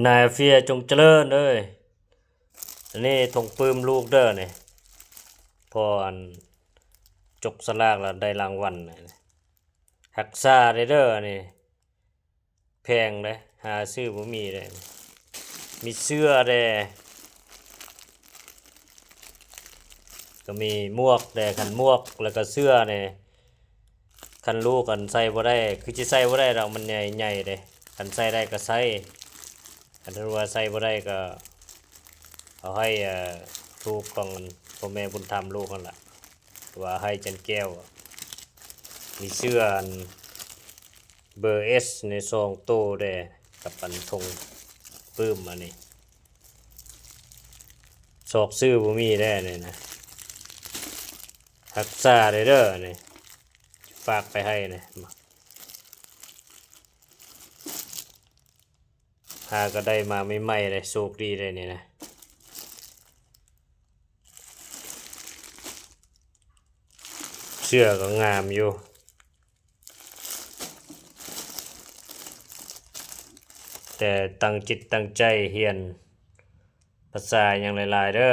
ນາຍເຟຍ ຈົ່ງຈະເລີນເອີຍ ອັນນີ້ຖົງປຶ້ມລູກເດີນີ້ ພໍອັນຈົກສະຫຼາກແລ້ວໄດ້ລາງວັນນີ້ ຮັກສາໄດ້ເດີນີ້ ແພງເດ້ ຫາຊື້ບໍ່ມີເດ້ ມີເສື້ອແດ່ ກໍມີໝວກແດ່ ຄັນໝວກແລ້ວກໍເສື້ອນີ້ ຄັນລູກອັນໃສ່ບໍ່ໄດ້ ຄືຊິໃສ່ບໍ່ໄດ້ດອກ ມັນໃຫຍ່ ໃຫຍ່ເດ້ ຄັນໃສ່ໄດ້ກໍໃສ່ ຄັນວ່າໃສ່ບໍ່ໄດ້ກໍເອົາໃຫ້ ເອີ ລູກຂອງພໍ່ແມ່ບຸນທຳລູກຫັ້ນລະ ວ່າໃຫ້ຈັນແກ້ວ ມີເສື້ອອັນເບີເອສໃນສອງໂຕແດ່ ກັບອັນຖົງປຶ້ມອັນນີ້ ຊອກຊື້ບໍ່ມີແດ່ນີ້ນະ ຮັກສາໄດ້ເດີນີ້ ຝາກໄປໃຫ້ນີ້ ຫາກໍໄດ້ມາໃໝ່ໆເດ້ ໂຊກດີເດ້ນີ້ນະ ເສື້ອກໍງາມຢູ່ ແຕ່ຕັ້ງຈິດຕັ້ງໃຈຮຽນພາສາຫຍັງຫຼາຍໆເດີ.